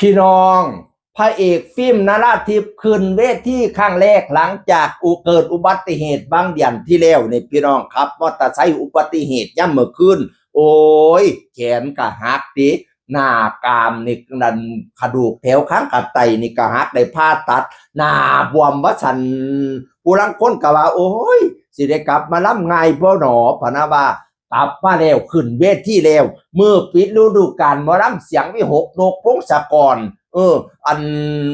ພີ່ນ້ອງ ພະເອກ ຟິມ ນາລາທິບ ຂຶ້ນເວທີຄັ້ງແລກ ຫຼັງຈາກອຸ ເກີດອຸບັດຕິເຫດບາງເດືອນທີ່ແລ້ວນີ້ ພີ່ນ້ອງ. ຂັບມໍເຕີໄຊອຸບັດຕິເຫດຍາມມື້ຄືນ ໂອ້ຍ ແຂນກະຫັກຕິ ໜ້າກາມນີ້ ນັ້ນ ກະດູກແຖວຄາງກະໄຕນີ້ກະຫັກ ໄດ້ຜ່າຕັດ ໜ້າບວມວ່າຊັ້ນ. ຜູ້ລາງຄົນກະວ່າ ໂອ້ຍ ຊິໄດ້ກັບມາລຳງ່າຍບໍ່ນໍ ພະນະວ່າ ກັບມາແລ້ວ ຂຶ້ນເວທີແລ້ວ ມື້ປິດລະດູການໝໍລຳສຽງວິຫົກ ນົກ ພົງສະກອນ ເອີ ອັນ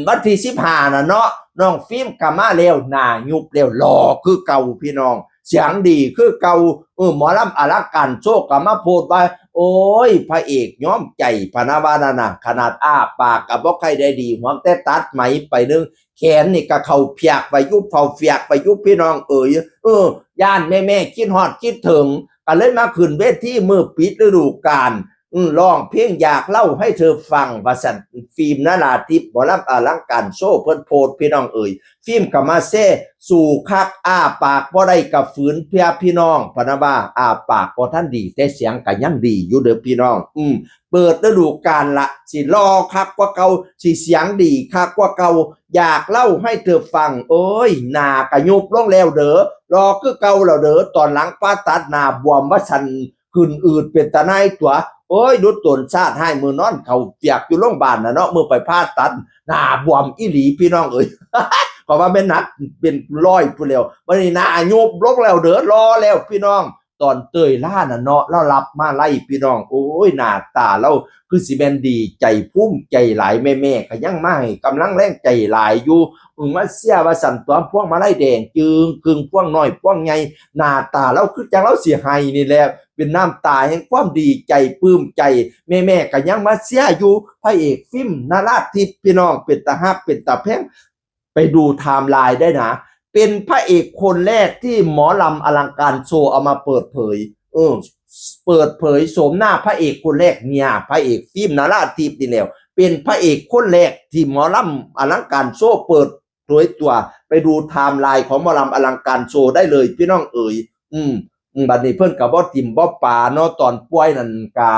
ວັນທີສິບຫ້ານັ້ນເນາະ ນ້ອງຟິມກະມາແລ້ວ ໜ້າຍຸບແລ້ວ ຫຼໍ່ຄືເກົ່າພີ່ນ້ອງ ສຽງດີຄືເກົ່າ ເອີ ໝໍລຳອະລັງການໂຊກະມາໂພດວ່າ ໂອ້ຍ ພະເອກຍອມໃຈ ພະນະວ່ານັ້ນນະ ຂະໜາດອ້າປາກກະບໍ່ຄ່ອຍໄດ້ດີ ຫວງແຕ່ຕັດໄໝໄປໜຶ່ງ ແຂນນີ້ກະເຂົ້າພຽກໄວ້ຢູ່ ເຝົ້າພຽກໄວ້ຢູ່ ພີ່ນ້ອງເອີຍ ເອີ ຢ້ານແມ່ໆຄິດຮອດຄິດເຖິງ ກະເລີຍມາຂຶ້ນເວທີມື້ປິດລະດູການ ອື ຮ້ອງເພງຢາກເລົ່າໃຫ້ເທີຟັງ ວ່າຊັ້ນ. ຟິມ ນາລາທິບ ໝໍລຳອະລັງການໂຊ ເພິ່ນໂພດ ພີ່ນ້ອງເອີຍ ຟິມກະມາແຊ ສູ້ຄັກ ອ້າປາກບໍ່ໄດ້ກະຝືນເພື່ອ ພີ່ນ້ອງ ພະນະວ່າ ອ້າປາກບໍ່ທັນດີ ແຕ່ສຽງກະຍັງດີຢູ່ເດີ ພີ່ນ້ອງ ອື ເປີດລະດູການລະ ຊິຫຼໍ່ຄັກກວ່າເກົ່າ ຊິສຽງດີຄັກກວ່າເກົ່າ ຢາກເລົ່າໃຫ້ເທີຟັງ ໂອ້ຍ ໜ້າກະຍຸບລົງແລ້ວເດີ ຫຼໍ່ຄືເກົ່າແລ້ວເດີ ຕອນຫຼັງຜ່າຕັດໜ້າບວມວ່າຊັ້ນ ຂຶ້ນອືດເປັນຕານາຍຕົວະ ໂອ້ຍ ດຸດຕົນຊາດຮ້າຍ ມື້ນອນເຂົ້າເປືອກຢູ່ໂລງບານນະເນາະ ມື້ໄປຜ່າຕັດ ໜ້າບວມອີ່ຫຼີ ພີ່ນ້ອງເອີຍ ເພາະວ່າແມ່ນໜັກເປັນຮ້ອຍພຸ້ນແລ້ວ ບັດນີ້ໜ້າຍຸບລົງແລ້ວເດີ ຫຼໍ່ແລ້ວ ພີ່ນ້ອງ. ຕອນເຕີຍລານັ້ນເນາະ ລາວຮັບມາໄລ ພີ່ນ້ອງ ໂອ້ຍ ໜ້າຕາລາວຄືຊິແມ່ນດີໃຈ ພູມໃຈຫຼາຍ ແມ່ໆກະຍັງມາໃຫ້ກຳລັງແຮງໃຈຫຼາຍຢູ່ ອື ມາເຊຍວ່າຊັ້ນຕົວະ ພວງມາໄລແດງຈຶ່ງຄຶ່ງ ພວງນ້ອຍພວງໃຫຍ່ ໜ້າຕາລາວຄືຈັ່ງລາວຊິໄຫ້ນີ້ແຫຼະ ເປັນນ້ຳຕາແຫ່ງຄວາມດີໃຈ ປຶ້ມໃຈ ແມ່ໆກະຍັງມາເຊຍຢູ່ ພະເອກ ຟິມ ນາລາທິບ ພີ່ນ້ອງ ເປັນຕາຮັກເປັນຕາແພງ ໄປດູໄທມລາຍໄດ້ນະ ເປັນພະເອກຄົນແລກທີ່ໝໍລຳອະລັງການໂຊເອົາມາເປີດເຜີຍ ເອີ ເປີດເຜີຍໂສມໜ້າພະເອກຄົນແລກເນຍ ພະເອກ ຟິມ ນາລາທິບນີ້ແຫຼ້ວ ເປັນພະເອກຄົນແລກທີ່ໝໍລຳອະລັງການໂຊເປີດເຜີຍຕົວ ໄປດູໄທມລາຍຂອງໝໍລຳອະລັງການໂຊໄດ້ເລີຍ ພີ່ນ້ອງເອີຍ ອືມ ອືມ ບັດນີ້ເພິ່ນກະບໍ່ຖິ້ມບໍ່ປາເນາະ ຕອນປ່ວຍນັ້ນກະ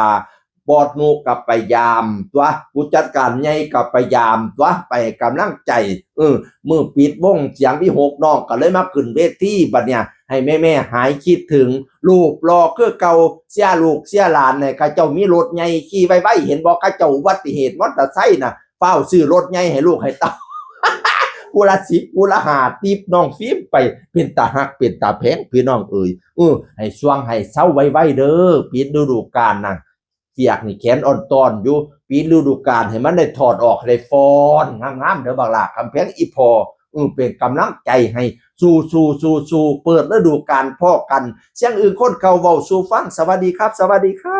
ບອດນຸກະໄປຢາມຕົວະ ຜູ້ຈັດການໃຫຍ່ກະໄປຢາມຕົວະ ໄປໃຫ້ກຳລັງໃຈ ເອີ ມື້ປິດວົງສຽງວິຫົກ ນ້ອງກະເລີຍມາຂຶ້ນເວທີ ບັດເນີ້ຍໃຫ້ແມ່ໆຫາຍຄິດເຖິງ ຮູບຫຼໍ່ຄືເກົ່າ ເຊຍລູກເຊຍຫຼານໃຫ້ເຂົາເຈົ້າມີລົດໃຫຍ່ຂີ່ໄວໆ ເຫັນບໍ່ ເຂົາເຈົ້າອຸບັດຕິເຫດມໍເຕີໄຊນະ ຟ້າວຊື້ລົດໃຫຍ່ໃຫ້ລູກໃຫ້ເຕົ້າ ຜູ້ລະສິບ ຜູ້ລະຫ້າ ຕິບນ້ອງຟິມໄປ ເປັນຕາຮັກເປັນຕາແພງ ພີ່ນ້ອງເອີຍ ເອີ ໃຫ້ຊ່ວງໃຫ້ເຊົາໄວໆເດີ ປິດລະດູການນະ ເປຍກນີ້ແຂນອ່ອນຕ້ອນຢູ່ ປິດລະດູການໃຫ້ມັນໄດ້ຖອດອອກໃຫ້ໄດ້ຟ້ອນງາມໆເດີບັກຫຼ້າຄຳແພງ ອີ່ພໍ່ ເອີ ເປັນກຳລັງໃຈໃຫ້ ສູ້ໆໆໆ ເປີດລະດູການພໍ້ກັນ ສຽງອຶ່ງຄົນເກົ່າເວົ້າສູ່ຟັງ ສະຫວັດດີຄັບ ສະຫວັດດີຄັບ.